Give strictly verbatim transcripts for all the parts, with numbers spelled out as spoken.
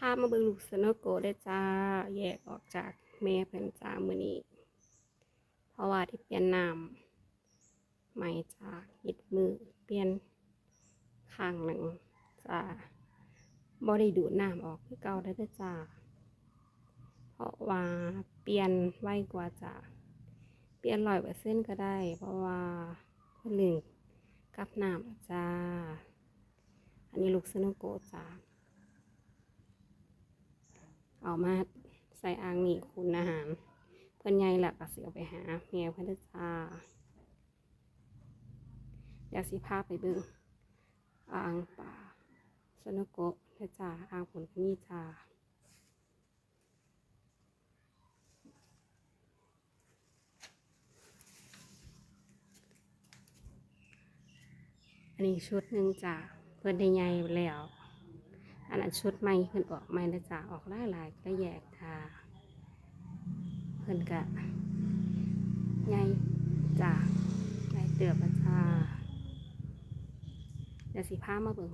พามาเบิ่งลูกสโนโกะเด้อจ้า แยกออกจากแม่เพิ่นจ้ามื้อนี้ เพราะว่าได้เปลี่ยนน้ำใหม่จ้า เฮ็ดมื้อเปลี่ยนข้างหนึ่งจ้า บ่ได้ดูดน้ำออกคือเก่าแล้วเด้อจ้า เพราะว่าเปลี่ยนไวกว่าจ้า เปลี่ยนร้อยเปอร์เซ็นต์ก็ได้ เพราะว่าเพิ่นลืมกับน้ำแล้วจ้า อันนี้ลูกสโนโกะจ้า เอามาใส่อ่างนี้ขุนอาหาร เพิ่นใหญ่แล้วก็สิเอาไปหาแม่เพิ่นเด้อจ้า เดี๋ยวสิพาไปเบิ่งอ่างปลาสโนโกะเด้อจ้า อ่างผุ่นก็มีจ้า อันนี้ชุดหนึ่งจ้า เพิ่นได้ใหญ่แล้ว อันนั้นชุดใหม่เพิ่นออกใหม่นะจ้า ออกหลายๆ ก็แยกจ้า เพิ่นก็ใหญ่จ้า ใหญ่เติบแล้วจ้า เดี๋ยวสิพามาเบิ่ง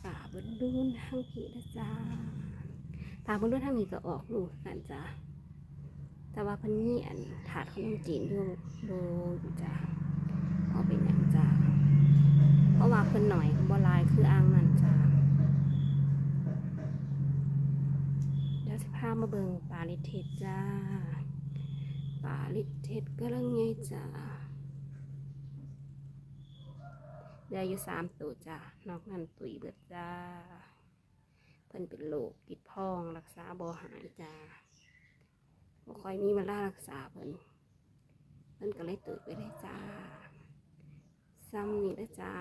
ปลาบอลลูนทางพี้นะจ้า ปลาบอลลูนทางนี้ก็ออกลูกคือกันจ้า แต่ว่าเพิ่นมีอันถาดขนมจีนอยู่ อยู่จ้า เอาเป็นหยังจ้า เพราะว่าเพิ่นหน่อยบ่หลายคืออ่างนั่นจ้า เดี๋ยวสิพามาเบิ่งปลาลิเทศจ้า ปลาลิเทศกำลังใหญ่จ้า เหลืออยู่สามตัวจ้า นอกนั้นตุยเบิดจ้า เพิ่นเป็นโรคติดพองรักษาบ่หายจ้า บ่ค่อยมีเวลารักษาเพิ่น เพิ่นก็เลยตุยไปเลยจ้า ซ้ำนี่เด้อจ้า